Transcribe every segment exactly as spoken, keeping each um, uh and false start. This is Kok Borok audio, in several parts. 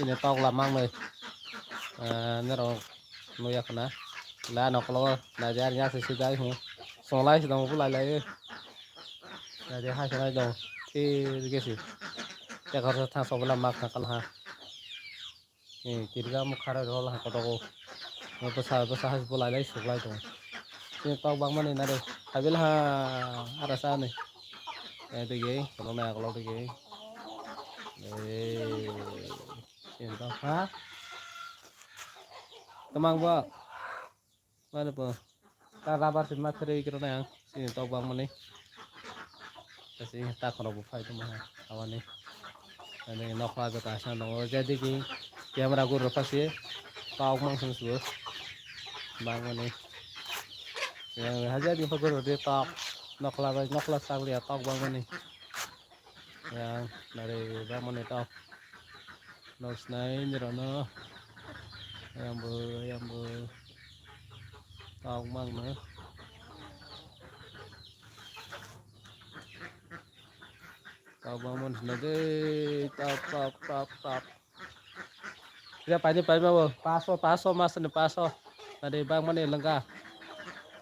Ini tok lamang noi. Nero nuya khna. La nokolo na jar ya se sidai hu. Songlai sidong bulai lai. Jadi hai sanai dong. Thir gesi. Te khar sa thang sobla mak thang kal ha. Eh, kirga mo khara rol ha kotogo. Mo bwsa bwsa has bulai lai suklai dong. Ini tok bang mani nare. Habil ha ara sa ni. Eh, digi, kono na kolok digi. Eh, ini tok ha. Temang bo. Mane bo ta rubber se ma pherwi kiro na ang sini tok bang mani. Kasi ta khoro bo phai tong ha awani. Ani nokla be kaisa nongo je digi camera guru phasi tok mang sung su bang mani. Yang haja di phagor de tok nokla bai nokla sang liya tok bang mani. Yang nari bang mani tok. Nok snai ni rono. Yang bo, yang bo. Tok mang no. Tok mang man sna de. Tok, tok, tok, tok. Ya, paini pai ma bo. Paso, paso, mas ni paso. Nari bang mani lengka.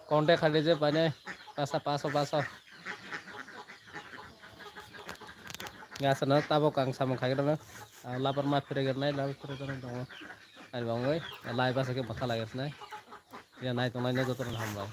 Contact khai je paini. Pasa, paso, paso. Nga sana tabok ang samung khai rana. Labar ma phere gernai, labar phere gernai tongo. Ani bangoi, lai basa ke bwkha lai gernai. Ya nai tongnai no joto no hambai.